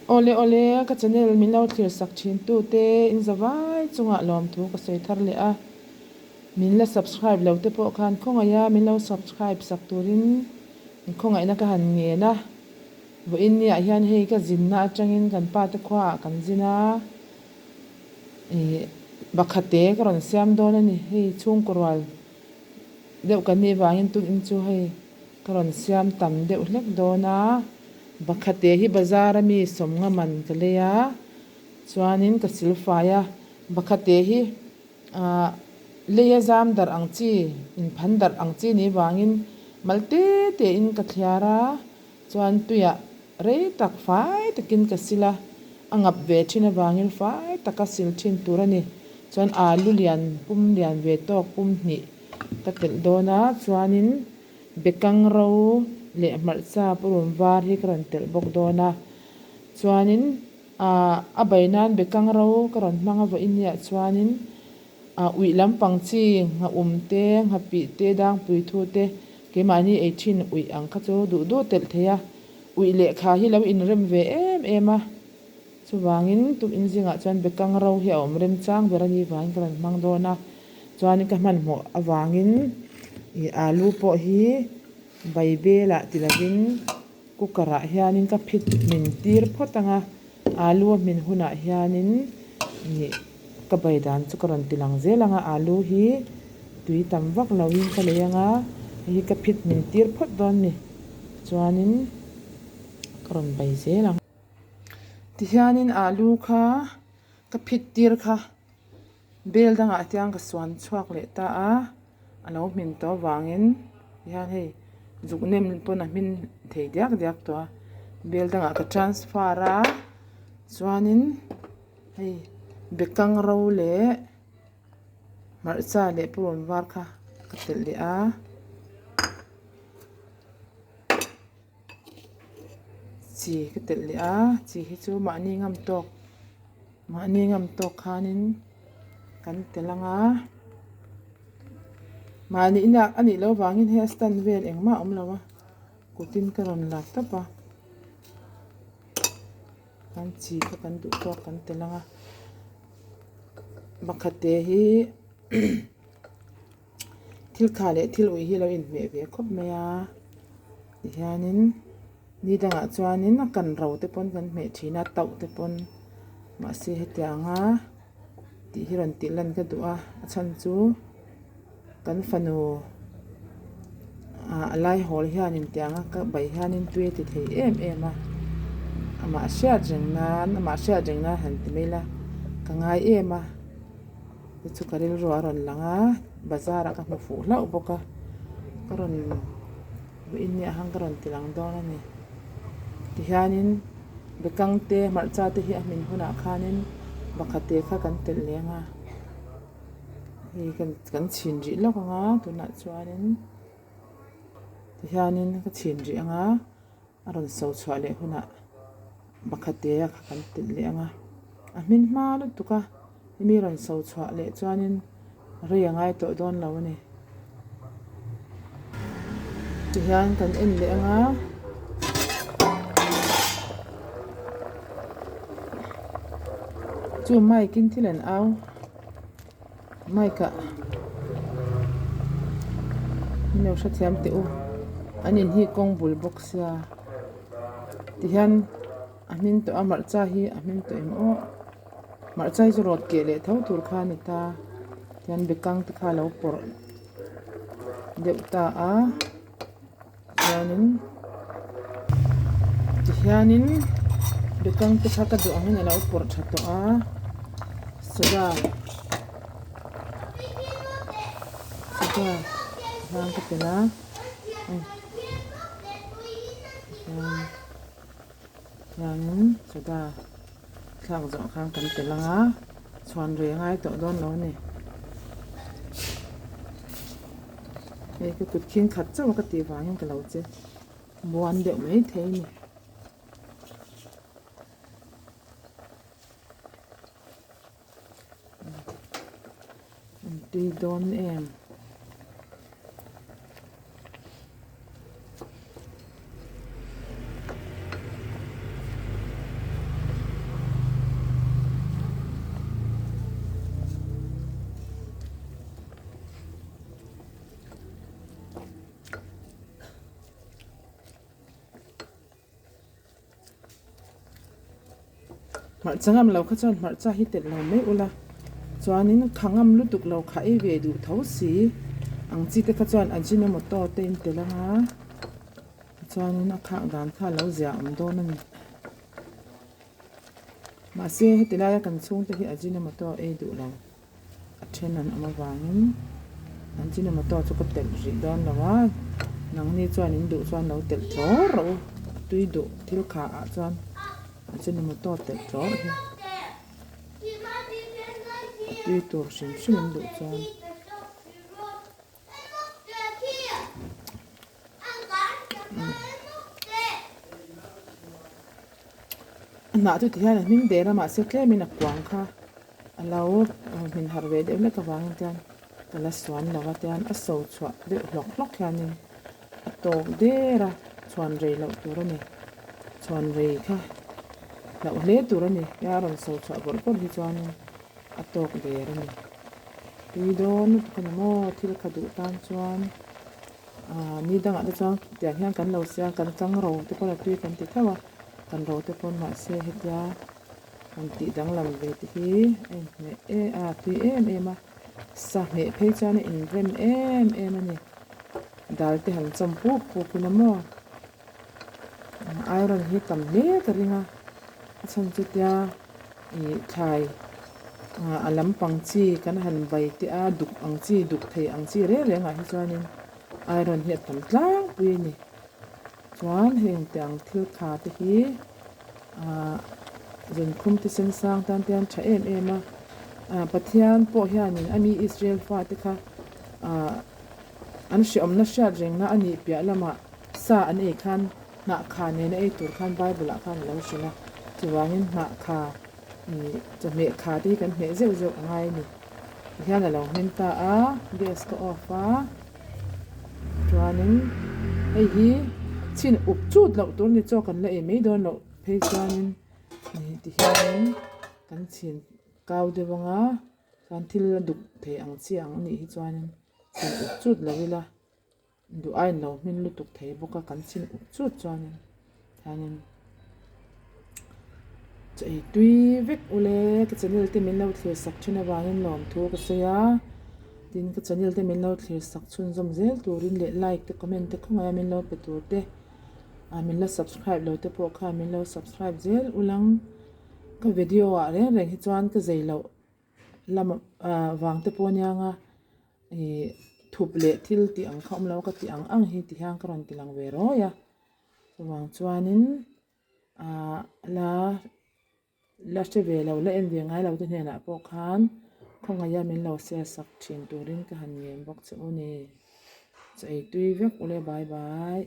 Awle awle ka channel min lo thlir sak thin tu te in za vai chungah lawmthu ka sawi thar leh a, min la subscribe lo te pawh khan khawngaih a min lo subscribe sak turin in khawngaihna ka han ngen a, vawiin niah hian hei ka zinna atangin kan pa te khuaah kan zin a, ih bakhate ka rawn siam dawn a ni, hei chhungkaw rual deuh kan nih vangin tukin chu hei. Ka rawn siam tam deuh hlek dawn a, Bakhate hi bazar a mi sawmnga man ka lei a, chuanin ka silfai a, Bakhate hi ah lei a zam darh ang chi, inphan darh ang chi nih vangin mal te te in ka thliar a, chuan tuiah rei tak fai takin ka sil a, a ngap ve thin avangin fai taka sil thin tur a ni, chuan alu lian pum lian ve tawk pum hnih ka telh dawn a, chuanin. Bekang ro leh hmarcha purun var hi ka rawn telh bawk dawn a, chuanin ah a bai nan bekang ro ka rawn hmang a vawiin niah chuanin ah uih lampang chi nghaum te nghapih te dangpui thu te keimahni ei thin uih ang kha chu duh duh telh thei a, uih lehkha hi lo inrem ve em em a. Chuvangin tukin zingah chuan bekang ro hi a awm remchang ber a ni vangin ka rawn hmang dawn a, chuanin ka hmanhmawh avangin ih alu pawh hi baibelah ti lovin cooker ah hianin ka phit hmin tir phawt ang a, alu a hmin hunah hianin ih ka bai dan chu ka rawn ti lang zel ang a, alu hi tui tam vak loin ka lei ang a, hei hi ka phit hmin tir phawt dawn a ni, chuanin ka rawn bai zel ang. Tihianin alu kha ka phit tir kha bel dangah hian ka suan chhuak leh ta a, a lo hmin tawh avangin tihian hei zuk nem pawn a hmin thei diak diak tawh a, bel dangah ka transfer a chuanin hei bekang ro leh hmarcha leh purun var kha ka telh leh a. Chi ka telh leh a chi hi chu mahni ngam tawk mahni ngam tawk khanin kan telh ang a mahni inah a nih loh vangin hei a stand vel engmah a awm lo a kutin ka rawn la tawp a kan chi kha kan duh tawk kan telh ang a bakhate hi. Thil kha leh thil ui hi lo inhmeh ve khawp mai a tihianin ni dangah chuanin a kan ro te pawn kan hmeh thin a tauh te pawn mahse hetianga tih hi rawn tih lan ka duh a a chhan chu kan fanu ah a lai hawl hianin tianga ka bai hianin tui a ti thei em em a amah hriat reng nan amah hriat reng nan han ti mai ila ka ngai em a. Te chu ka rilru a rawn lang a bazar ah ka hmu fuh hlauh bawk a ka rawn vawiin nia hang ka rawn ti lang dawn a ni tihianin bekang te hmarcha te hi a hmin hunah khanin bakhate kha kan telh leng a hei kan chhin rih lawk ang a tunah chuanin tihianin ka chhin rih ang a. A rawn so chhuah leh hunah Bakhatea kha kan telh leh ang a, a hmin hma lutuk a, hemi rawn so chhuah leh chuanin rei a ngai tawh dawn lo a ni. Tihian kan en leh ang a. Chu mic in thil an au. Mic ah min lo hrethiam teh u an in hi kawng bul bawk sia tihian a hmin tawh a hmarcha hi a hmin tawh em aw hmarcha hi chu rawt keh leh tho tur kha a ni ta tihian bekang te kha a lo pawrh deuh ta a. Chuanin tihianin bekang te kha ka duh angin a lo pawrh tha tawh a soda soda hlang ka telh a chuanin soda thlak zawh khan kan telh ang a chhuan rei a ngai tawh dawn lo a ni. Hei ka kut khing khat chauh a ka tih vangin ka lo che buan deuh mai thei a ni. An tui dawn em. Hmarcha ngam lo kha chuan hmarcha hi telh lo mai ula chuanin kha ngam lutuk lo kha ei ve duh tho si ang chi te kha chuan ajinomoto te in telh anga tichuanin a khak dan kha a lo zia awm dawn a ni. Mahse heti laia kan chhungte hi ajinomoto ei duh lo a then an awm avangin ajinomoto chu ka telh rih dawn lo a nangni chuan in duh chuan lo telh tlawr rawh u a tui duh thil kha ah chuan ajinomoto telh tlawr hi a tui tur hrim hrim in duh chuan. A hnah chu tihian a hming der a mahse tlemin a kuang kha a lo hmin harh ve deuh hlek avangin chuan ka la suan lo a tian a so chhuah deuh hlawk hlawk hianin a tawk der a chhuan rei loh tur a ni chhuan rei kha hlauh hle tur a ni a rawn so chhuah bawrh bawrh hi chuanin a tawk der a ni. Tui dawn lutuk a ni maw thil kha duh tan chuan ahh ni dangah te chuan tiang hian kan lo sia kan chang ro te pawn a tui kan ti theuh a kan ro te pawn mahse hetia han tih danglam ve te hi a inhmeh em a tui em em a sa hmeh phei chuan a inrem em em a ni dal te han chawm pup pup ila maw iron hi tam hle ka ring a a chhan chu tia ih thlai a lampang chi kan han vai te a duk ang chi duk thei ang chi reng reng ah hi chuanin iron hi a tam tlangpui a ni chuan heng te ang thil tha te hi ah zunkhum thisen sang tan te hian tha em em a ah Pathian pawh hianin a mi Israel fate kha ah an hreawmna hriat rengna a nih piah lamah sa an ei khan hnah kha nena ei tur khan Bible ah khan a lo hrilh a chuvangin hnah kha Ih chawhmeh kha te hi kan hmeh zeuh zeuh a ngai a ni. Tihian a lo hmin ta a, gas ka off a, chuanin hei hi chhin up chut loh tur a ni chaw kan la ei mai dawn loh phei chuanin ih tihianin kan chhin kau deuh ang a, chuan thil a duk thei ang chi ang a nih hi chuanin chhin up chut lo ila. Duh a inlo hmin lutuk thei bawk a kan chhin up chut chuanin hianin chaw ei tui vek ule ka channel te min lo thlir sak thin avangin lawmthu ka sawi a tin ka channel te min lo thlir sak chhunzawm zel turin leh like te comment te khawngaih a min lo pe tur te ah min la subscribe lo te pawh khan min lo subscribe zel ulang ka video ah reng reng hi chuan ka zei loh lam ah vang te pawh ania nga. Ih thup leh thil tih ang kha awm lo ka tih ang ang hi ti hian ka rawn ti lang ve rawi a chuvang chuanin ah la la hre ve lo la en ve ngai lo te hnenah pawh khan khawngaih a min lo share sak thin turin ka han ngen bawk che u ni chaw ei tui vek ule bye bye.